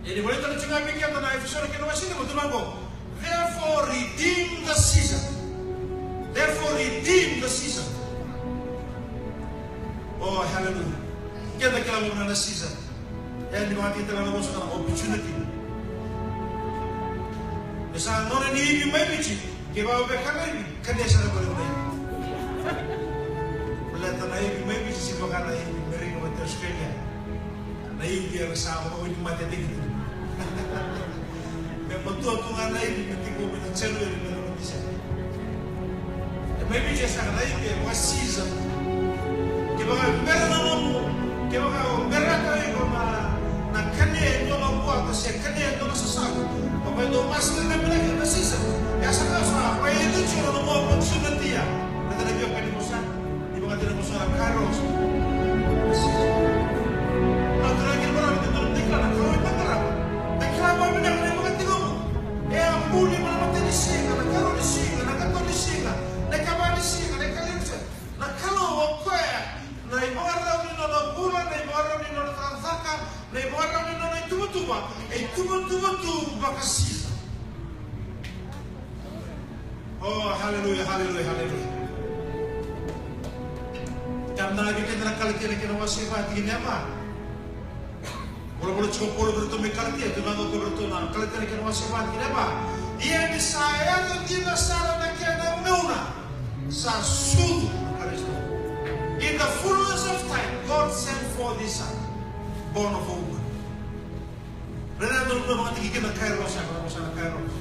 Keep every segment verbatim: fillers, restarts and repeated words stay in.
E ni volai tale tiko ga vei keda na Efeso na kena wase lima, tukuna qo: Therefore redeem the season. Therefore redeem the season. Oh, hallelujah. Keda kila mo na season. E ni vakatikitaka na vosa na opportunity. E sa nona ni ivi mai Viti, ke vaka veka na ivi, ka de sa na vale na ivi. Baleta na ivi mai Viti si vaka na ivi Merika vata Australia. Na ivi era sa vakawainimate tiko. Me matua tu ga na ivi me tiko mai na January me na December. E mai Viti e saka na ivi e vaka season. Kevaka bera na nomu, kevaka o beraka o iko na, na kania e dua na vuata se kania e dua na sasavu, o mai dau master na vinaka na season. E a saka sa, o e tu tiko na nomu opportunity ya. Na tana via kani mo sa. Ni vakatikina ko sa na kairos. Au tara kina marama, ke tolu ni kila na Kalou e takarava. Na kila vakavinaka na ivakatikina. E a buli mai na matai ni siga, na karua ni siga, na katolu ni siga, na ikava ni siga, na ikalima ni siga. Na Kalou o koya na ivakarau ni nona bula, na ivakarau ni nona cakacaka, na ivakarau ni nona ituvatuva, e ituvatuva tu vakasisa. Oh, hallelujah, hallelujah, hallelujah. Ka na vei keda na Kalatia na kena wase va, tikina e va. Volavola tiko o Paula vei iratou mai Kalatia, tukuna qo vei iratou na Kalatia na kena wase va, tikina e va. Ia ni sa yaco dina sara na kena gauna, sa sucu na Karisito. In the fullness of time, God sent forth his son, born of a woman. Raica na nomu vakatikina na kairos, na kairos.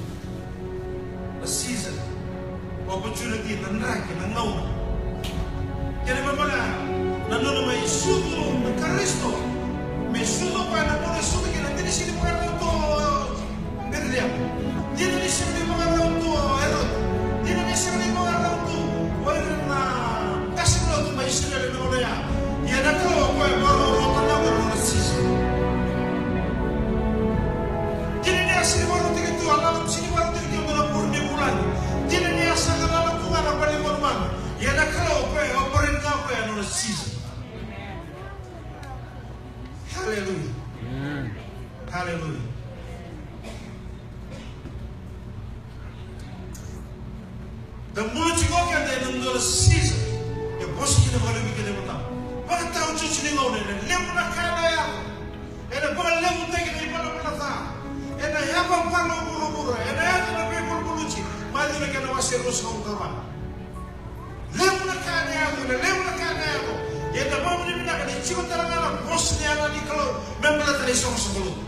Na season, opportunity, na draki, na gauna. Kena ibalebale na nona mai sucu na Karisito. Me sucu o koya na gauna e sucu kina, dina ni sega ni vakarau tu o Betelihema. Dina ni sega ni vakarau tu o Eroti. Dina ni sega ni vakarau tu o ira na qase ni lotu mai Isireli na gauna ya. Ia na Kalou o koya e vakarau tu na nona season. Dina ni a sega ni vakarautaki tu, a lala tu, sega ni vakarautaki tu na vuri ni vulagi. Dina ni a sega ni lala tu ga na vale ni manumanu. Ia na Kalou o koya e operate ga o koya ena nona season. Hallelujah. Amen. Hallelujah. Da bula tiko keda ena dua na season e vosa kina vakalevu kina e matau. Vakatau tiko ni gauna, ena levu na ka ena yaco. Ena vakalevutaki na ivalavala ca. Ena yavapala o vuravura. Ena yaco na veivaluvaluti. Maciu na kena wase ruasagavulu ka va. Levu na ka ena yaco, ena levu na ka ena yaco. Ia da vakavinavinaka ni tiko tale ga na vosa ni Yalo ni Kalou me baleta na isoqosoqo lotu.